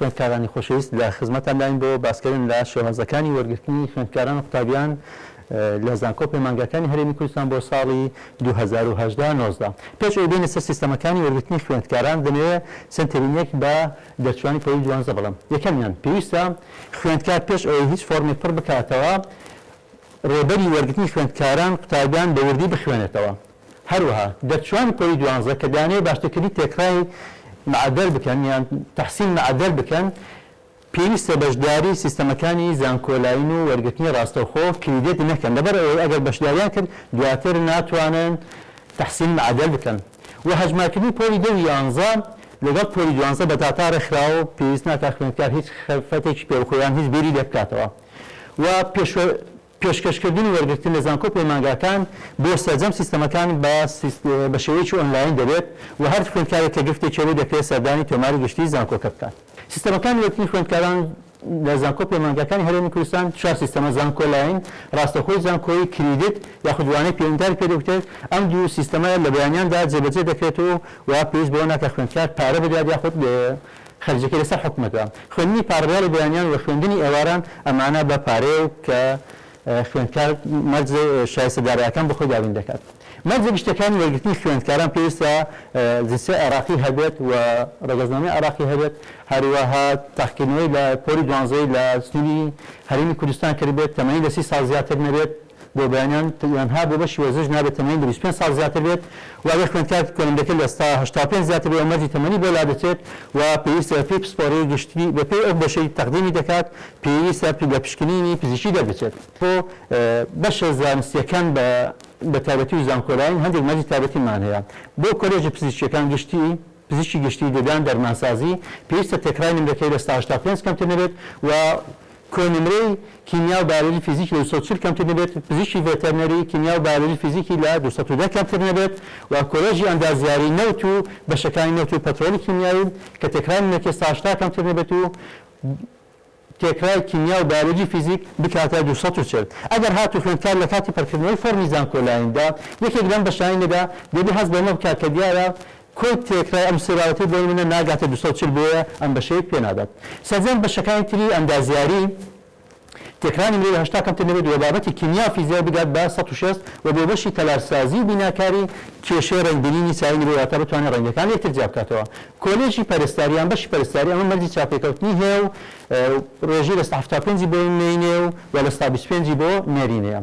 خوێندکارانی خۆشەویست لە خزمەتانداین بۆ باسکردن لە شێوازەکانی وەرگرتنی خوێندکاران و قوتابیان لە زانکۆ پەیمانگاکانی هەرێمی کوردستان بۆ ساڵی 2018 19. پێش ئەوەی بێینە سەر سیستەمەکانی وەرگرتنی خوێندکاران دەمەوێت چەند تێبینیەک بە دەرچوانی پۆلی دوانزە بڵێم. یەکەمیان، پێویستە خوێندکار پێش ئەوەی هیچ فۆرمێک پڕ بکاتەوە ڕێبەری وەرگرتنی خوێندکاران قوتابیان بە وردی بخوێنێتەوە. هەروەها دەرچوانی پۆلی دوانزە کە دەیانەوێت باشترکردنی تێکڕای معەدەل بکەن یان تەحسین معەدەل بکەن، پێویستە بەشداری سیستەمەکانی زانکۆلاین و وەرگرتنی ڕاستەوخۆ credit نەکەن، لەبەر ئەوەی ئەگەر بەشداریان کرد دواتر ناتوانن تەحسین معەدەل بکەن. وە هەژمارکردنی پۆلی دە و یانزە لەگەڵ پۆلی دوانزە بە داتا ڕێکخراوە و پێویست ناکات خوێندکار هیچ خەفەتێکی پێ بخۆ یان هیچ بیری لێ بکاتەوە و پێشوە پێشکەشکردن و وەرگرتن لە زانکۆ و پەیمانگاکان بۆ سەرجەم سیستەمەکان بە بە شێوەیەکی ئۆنلاین دەبێت و هەر خوێندکارێک کە گرفتێکی هەبوو دەکرێت سەردانی تۆماری گشتیی زانکۆکە بکات. سیستەمەکانی وەرگرتنی خوێندکاران لە زانکۆ و پەیمانگاکانی هەرێمی کوردستان چوار سیستەمە، زانکۆلاین، ڕاستەوخۆی زانکۆیی، credit یاخود وانەی پەیوەندیداری پێ دەگوترێت، ئەم دوو سیستەمە لە بەیانیاندا جێبەجێ دەکرێت و و پێویست بەوە ناکات خوێندکار پارە بدات یاخود خەرجیەکەی لەسەر حکومەتە. خوێندنی parallel ی بەیانیان و خوێندنی ئێواران ئەمانە بە پارەیە و کە خوێندکار مەرج شایستە دارایەکان بۆ خۆی دابین دەکات. مەرجە گشتیەکانی وەرگرتنی خوێندکاران پێویستە جنسیە عێراقی هەبێت و ڕەگەزنامەی عێراقی هەبێت، هەروەها تاقیکردنەوەی لە پۆلی دوانزەی لە سنوری هەرێمی کوردستان کردبێت، تەمەنی لە 30 ساڵ زیاتر نەبێت. بۆ بەیانیان تەنها بۆ بەشی وەرزش نابێت تەمەنی لە 25 ساڵ زیاتر بێت و ئەگەر خوێندکار کۆنمرەکەی 85% زیاتر بێت ئەو مەرجی تەمەنی بۆ لادەچێت و پێویستە بەپێی پسپۆڕی گشتی بەپێی ئەو بەشەی تەقدیمی دەکات پێویستە لە پشکنینی پزیشکی دەربچێت. بۆ بەشە زانستییەکان بە بە تایبەتی و زانکۆلاین هەندێک مەرجی تایبەتیمان هەیە بۆ کۆلێژە پزیشکییەکان گشتی پزیشکی گشتی ددان دەرمانسازی پێویستە تێکڕای نمرەکەی 85% کەمتر نەبێت و کۆنمرەی کیمیا و بایۆلۆجی فیزیکی لە 240 کەمتر نەبێت، پزیشکی ڤێتەرنەری، کیمیا و بایۆلۆجی فیزیکی لە 210 کەمتر نەبێت و کۆلێژی ئەندازیاری نەوت و بەشەکانی نەوت و پەترۆڵی کیمیایی کە تێکڕای نمرەکەی 80 کەمتر نەبێت و تێکڕای کیمیا و بایۆلۆجی فیزیک بکاتە 240. ئەگەر هاتوو خوێندکار لە کاتی پڕکردنەوەی فۆرمی زانکۆلایندا یەکێک لەم بەشانەی نەدا دەبێ هەست بەمە بکات کە دیارە کۆی تێکڕای ئەم سێ بابەتەی بۆ نمونە ناگاتە 240 بۆیە ئەم بەشەی پێ نادات. سەرجەم بەشەکانی تری ئەندازیاری تێکڕا نمرەی لە 80 کەمتر نەبێت و بابەتی کیمیا و فیزیای بگات بە 160 و بۆ بەشی تەلارسازی و بیناکاری کێشەی ڕەنگبینینی چاوی نەبێت واتە بتوانێت ڕەنگەکان لێکتر جیا بکاتەوە. کۆلێژی پەرستاری یان بەشی پەرستاری ئەمە مەرجی چاوپێکەوتنی هەیە و ڕێژەی 75% ی بۆ مێینەیە و و 25% ی بۆ نێرینەیە.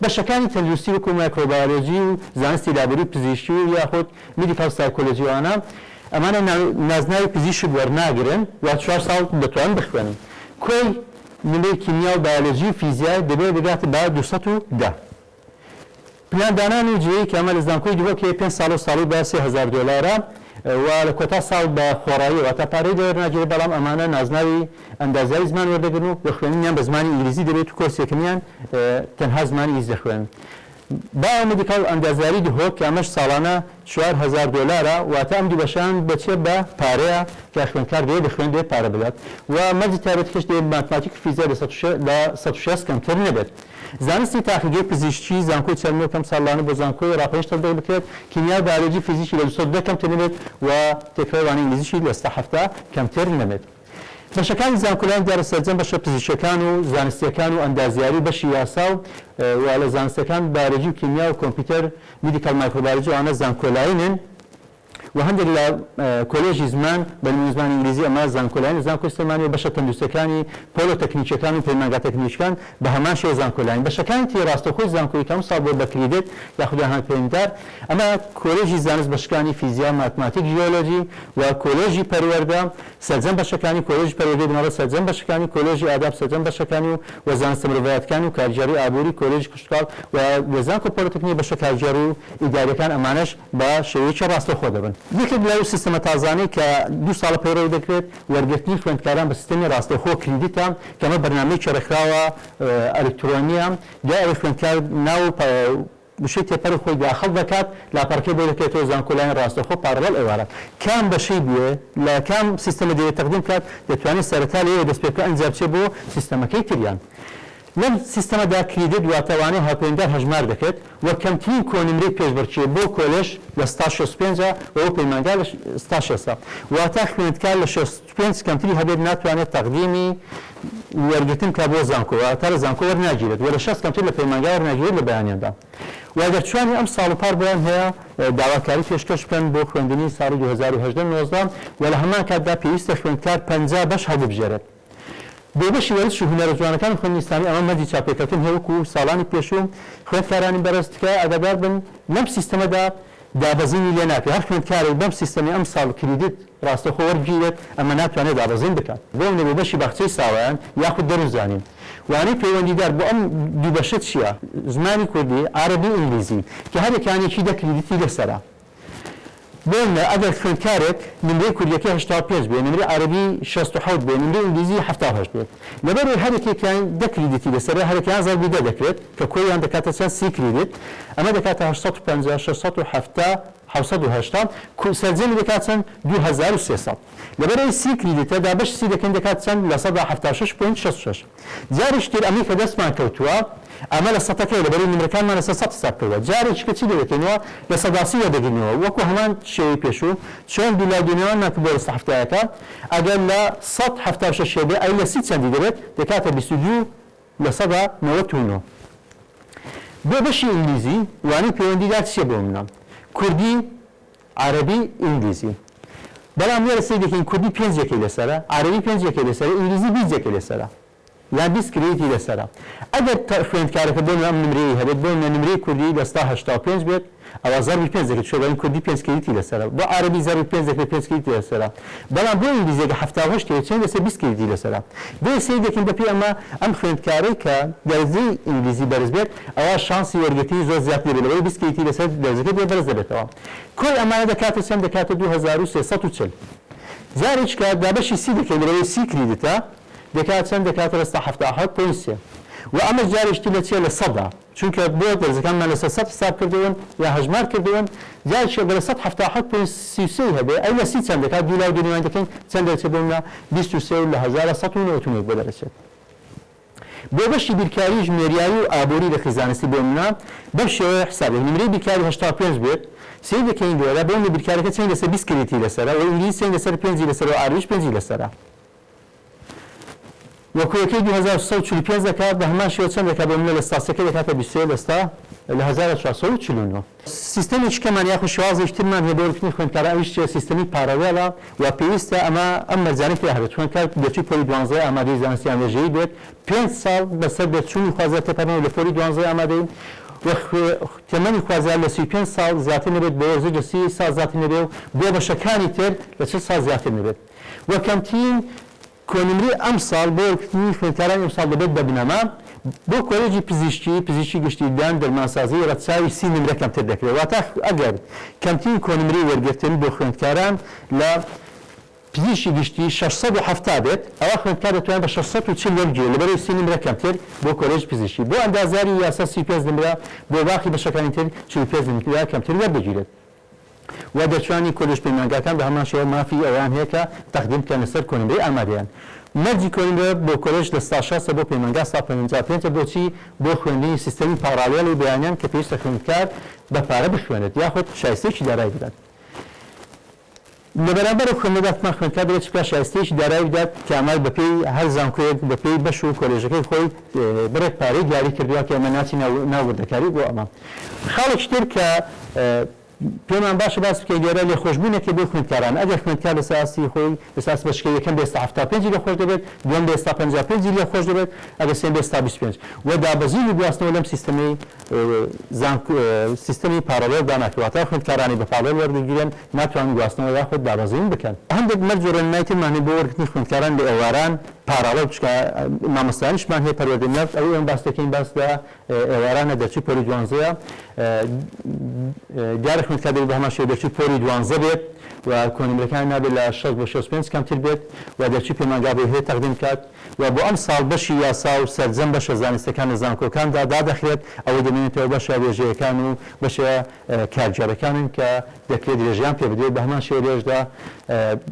بەشەکانی تەندروستی وەکو مایکرۆبایۆلۆجی و زانستی لابۆری و پزیشکی و یاخود medical psychology ئەوانە ئەمانە نازناوی پزیشک وەرناگرن و چوار ساڵ دەتوانن بخوێنن. کۆی نمرەی کیمیا و بایۆلۆجی و فیزیای دەبێت بگات بە 210. پلاندانان و جێی کە ئەمە لە زانکۆی دهۆک هەیە پێنج ساڵە و ساڵی بە 3000 دۆلارە و لە کۆتا ساڵ بە خۆڕایی واتە پارەی لێ وەرناگیرێت بەڵام ئەمانە نازناوی ئەندازیاری زمان وەردەگرن و خوێندنیان بە زمانی ئینگلیزی دەبێت و کۆرسی یەکەمیان تەنها زمانی ئینگلیزی دەخوێنن. biomedical ئەندازیاری دهۆک کە ئەمەش ساڵانە 4000 دۆلارە واتە ئەم دوو بەشەیان دەچێت بە پارەیە کە خوێندکار دەیەوێت بخوێندێت پارە بدات و مەرجی تایبەتیکەش دەیەوێت ماتماتیک و فیزیا لە 160 کەمتر نەبێت. زانستی تاقیگەی پزیشکی زانکۆی چەرموو کەم ساڵانە بۆ زانکۆی ڕاپەرین تەتبیق بکرێت، کیمیا و بایۆلۆجی فیزیکی لە 210 کەمتر نەبێت و تێکڕای وانەی ئینگلیزیشی لە 70% کەمتر نەبێت. بەشەکانی زانکۆلاین دیارە سەرجەم بەشە پزیشکیەکان و زانستیەکان و ئەندازیاری و بەشی یاسا و و لە زانستەکان بایۆلۆجی و کیمیا و کۆمپیوتەر medical microbiology ئەوانە زانکۆلاینن و هەندێک لە کۆلێژی زمان بە نموونە زمانی ئینگلیزی ئەمە زانکۆلاین لە زانکۆی سلێمانی و بەشە تەندروستیەکانی پۆلە تەکنیکیەکان و پەیمانگا تەکنیکەکان بە هەمان شێوە زانکۆلاین بەشەکانی تری ڕاستەوخۆی زانکۆی کە ئەمساڵ بووە بە credit یاخود یان پەیوەندیدار ئەمە کۆلێژی زانست بەشەکانی فیزیا، ماتماتیک، ژیۆلۆجی و کۆلێژی پەروەردە سەرجەم بەشەکانی کۆلێژی پەروەردەی بنەڕەت سەرجەم بەشەکانی کۆلێژی ئاداب سەرجەم بەشەکانی و و زانستە مرۆڤایەتەکان و کارگێڕی ئابووری کۆلێژی کشتوکاڵ و لە زانکۆ پۆلۆتەکنیک بەشە کارگێڕی و ئیداریەکان ئەمانەش بە شێوەیەکی ڕاستەوخۆ دەبن. یەکێک لەو سیستەمە تازانەی کە دوو ساڵە پەیڕەو دەکرێت، وەرگرتنی خوێندکاران بە سیستەمی ڕاستەوخۆ credit ە، کە ئەمە بەرنامەیەکی ڕێکخراوە ئەلکترۆنییە، دوای ئەوەی خوێندکار ناو و وشەی تێپەڕی خۆی داخڵ دەکات، لاپەڕەکەی بۆ دەکرێتەوە زانکۆلاین ڕاستەوخۆ parallel ئێوارە کام بەشەی بوێ لە کام سیستەمە دەیەوێت تەقدیم بکات، دەتوانێت سەرەتا لەوێوە دەست پێ بکات ئینجا بچێت بۆ سیستەمەکەی تریان. لەم سیستەمەدا credit واتە وانەی هاوپەیوەندیدار هەژمار دەکرێت و کەمترین کۆنمرەی پێشبڕکێ بۆ کۆلێژ 65% ە و بۆ پەیمانگا 60% ە. واتە خوێندکار لە 65 کەمتری هەبێت ناتوانێت تەقدیمی وەرگرتن بکات بۆ زانکۆ، واتە لە زانکۆ وەرناگیرێت و لە 60 کەمتر لە پەیمانگا وەرناگیرێت لە بەیانیاندا. و دەرچوانی ئەم ساڵ و پار بۆیان هەیە داواکاری پێشکەش بکەن بۆ خوێندنی ساڵی 2018 19 و لە هەمان کاتدا پێویستە خوێندکار 50 بەش هەڵببژێرێت. بۆ بەشی وەرزش و هونەرە جوانەکان و خوێندنی ئیسلامی ئەمە مەرجی چاوپێکەوتن هەیە وەکو ساڵانی پێشوو خوێندکارانی بەڕێز تکایە ئاگادار بن لەم سیستەمەدا دابەزینی لێ ناکرێت هەر خوێندکارێک بەم سیستەمی ئەمساڵ credit ڕاستەوخۆ وەربگیرێت ئەمە ناتوانێت دابەزین بکات. بۆ نمونە بۆ بەشی باخچەی ساوایان یاخود دەروونزانین وانەی پەیوەندیدار بۆ ئەم دوو بەشە چییە؟ زمانی کوردی، عەرەبی و ئینگلیزی کە هەریەکەیان یەکی دە credit ی لەسەرە. بۆ نمونە ئەگەر خوێندکارێک نمرەی کوردیەکەی 85 بێ، نمرەی عەرەبی 67 بێ، نمرەی ئینگلیزی 78 بێت. لەبەرئەوەی هەریەکێکیان دە credit ی لەسەرە، هەریەکەیان زەربی دە دەکرێت کە کۆیان دەکاتە چەند؟ 30 credit. ئەمە دەکاتە 850، 670، 780، سەرجەمی دەکات چەند؟ 2300. لەبەرئەوەی 30 credit ە دابەشی 30 دەکەین دەکات چەند؟ 76.66%. جارێکی تر ئەمەی کە دەستمان کەوتووە ئەمە لە سەتەکەیە لەبەرئەوەی نمرەکانمان لەسەر سەت حساب کردووە جارێکی کە چی لێدەکەینەوە 30% وەردەگرینەوە وەکو هەمان شێوەی پێشوو چۆن دوو لای دوو نێوانمان کردووە لە سەد حەفتایەکە ئەگەر 76% هەبێ ئەی لە 30 چەندی دەبێت دەکاتە 22.99%. بۆ بەشی ئینگلیزی وانەی پەیوەندیدار چییە بۆ منە کوردی عەرەبی ئینگلیزی بەڵام لێرە سەیر دەکەین کوردی پێنج یەکەی لەسەرە عەرەبی پێنج یەکەی لەسەرە ئینگلیزی 20 یەکەی لەسەرە یان 20 credit ی لەسەرە. ئەگەر خوێندکارەکە بۆ ئەم نمرەیەی هەبێت بۆ نمرەی کوردی 85% بێت ئەوە زەربی پێنج دەکرێت چونکە دەڵێن کوردی پێنج credit ی لەسەرە بۆ عەرەبی زەربی پێنج دەکرێت پێنج credit ی لەسەرە بەڵام بۆ ئینگلیزیەکە 78 هەیە چەند لەسەر 20 credit ی لەسەرە. بۆیە سەیر دەکەین بەپێی ئەمە ئەم خوێندکارەی کە دەرەجەی ئینگلیزی بەرز بێت ئەوا شانسی وەرگرتنی زۆر زیاتر دەبێت لەبەرئەوەی 20 credit ی لەسەر دەرەجەکەی بۆ بەرز دەبێتەوە. کۆی ئەمانە دەکاتە چەند؟ دەکاتە 2340. جارێکی کە دابەشی 30 دەکەین لەبەرئەوەی 30 credit ە دەکات چەند؟ دەکاتە 77.3. و ئەمەش جارێکی تر لە چیە؟ لە سەدا، چونکە بۆ دەرزەکانمان لەسەر سەد حساب کردوون یا هەژمار کردوون. جارێکی ئەگەر 77.33% هەبێ ئەی لە 30 چەند دەکات؟ دوو لاو دوو نێوان دەکەین چەند دەرچێت بۆ منە؟ 23 لە 1199 بۆ دەرەچێت. بۆ بەشی بیرکاری ژمێریاری و ئابووری لقی زانستی بۆ منە بەم شێوەیە حساب دەکەین نمرەی بیرکاری 85 بێت سەیر دەکەین لێرە بۆ منە بیرکاریەکە چەند لەسەر 20 credit ی لەسەرە و ئینگلیزی چەند لەسەر پێنجی لەسەرە و عەرەبیش پێنجی لەسەرە و کۆیەکەی 2345 دەکات بە هەمان شێوە چەند دەکات بۆ منە لە ستاسەکەی دەکاتە 23 لە 1449. سیستەمێکی کەمان یاخود شێوازێکی ترمان هەیە بۆ وەرگرتنی خوێندکاران ئەویش چیە؟ سیستەمی parallel ە و پێویستە ئەمە ئەم مەرجانەی تیا هەبێت خوێندکار دەرچووی پۆلی دوانزەی ئامادەیی زانستی یان وێژەیی بێت پێنج ساڵ بەسەر دەرچوونی خوازیار تێپەڕنەوە لە پۆلی دوانزەی ئامادەیی و تەمەنی خوازیار لە 35 ساڵ زیاتر نەبێت بۆ وەرزش لە 30 ساڵ زیاتر نەبێت و بۆ بەشەکانی تر لە 40 ساڵ زیاتر نەبێت و کەمترین کۆنمرەی ئەمساڵ بۆ وەرگرتنی خوێندکارانی ئەمساڵ دەبێت بە بنەما بۆ کۆلێجی پزیشکی، پزیشکی گشتی، ددان، دەرمانسازی، ڕەچاوی 30 نمرە کەمتر دەکرێت. واتە ئەگەر کەمترین کۆنمرەی وەرگرتن بۆ خوێندکاران لە پزیشکی گشتی 670 بێت، ئەوا خوێندکار دەتوانێت بە 640 وەربگیرێت لەبەرئەوەی 30 نمرە کەمتر بۆ کۆلێجی پزیشکی. بۆ ئەندازیاری و یاسا 35 نمرە، بۆ باقی بەشەکانی تر 45 نمرە کەمتر وەردەگیرێت. و دەرچوانی کۆلێژ پەیمانگاکان بە هەمان شێوە مافی ئەوەیان هەیە کە تەقدیم بکەن لەسەر کۆنمرەی ئامادەیان. مەرجی کۆنمرە بۆ کۆلێژ 60% ە بۆ پەیمانگا 55% ە بۆچی؟ بۆ خوێندنی سیستەمی parallel و بەیانیان کە پێویستە خوێندکار بە پارە بخوێنێت یاخود شایستەیەکی دارایی بدات. لە بەرامبەر ئەو خوێندنەدا حکومەت خوێندکار دەبێت چ بکات شایستەیەکی دارایی بدات کە ئەمە بەپێی هەر زانکۆیەک بەپێی بەش و کۆلێژەکەی خۆی بڕێک پارەی دیاری کردووە کە ئێمە ناچینە ناو وردەکاری بۆ ئەمە. خاڵێکی تر کە پێمان باشە باس بکەین لێرە لێخۆشبوونێکە بۆ خوێندکاران ئەگەر خوێندکار لەسەر ئاستی خۆی لەسەر ئاستی بەشەکەی یەکەم بێ 75ی لێخۆش دەبێت دووەم بێ 55ی لێخۆش دەبێت ئەگەر سێیەم بێ 25 و دابەزین و گواستنەوە لەم سیستەمەی سیستەمی parallel دا ناکرێت واتە ئەو خوێندکارانەی بە parallel وەردەگیرێن ناتوانن گواستنەوە یاخود دابەزین بکەن. هەندێک مەرج و ڕێنمایی ترمان هەیە بۆ وەرگرتنی خوێندکاران لە ئێواران parallel چونکە مامۆستایانیشمان هەیە پەروەردەی نەفت ئەوەی ئێمە باس دەکەین باس لە ئێوارانە دەرچووی پۆلی دوانزەیە دیارە خوێندکار دەبێت بە هەمان شێوە دەرچووی پۆلی دوانزە بێت. و کۆنمرەکان نابێت لە 60 بۆ 65 کەمتر بێت و دەرچووی پەیمانگا بۆی هەیە تەقدیم بکات و بۆ ئەمساڵ بەشی یاسا و سەرجەم بەشە زانستیەکان لە زانکۆکاندا دادەخرێت، ئەوەی دەمێنێتەوە بەشە وێژەیەکان و بەشە کارگێڕیەکانن کە دەکرێت درێژەیان پێ بدرێت، بەهەمان شێوە لێرەشدا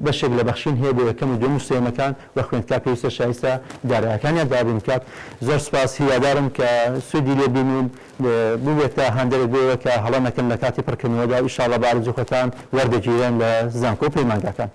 بەشێک لە بەخشین هەیە بۆ یەکەم و دووەم و سێیەمەکان و خوێندکار پێویستە شایستە دارایەکانیان دابین بکات. زۆر سوپاس، هیوادارم کە سوودی لێ بین و ببێتە هاندەرێک بۆ ئێوە کە هەڵە نەکەن لە کاتی پڕکردنەوەدا و ئیشاڵڵا بە ئارەزووی خۆتان وەردەگیرێن لە زانکۆ و پەیمانگاکان.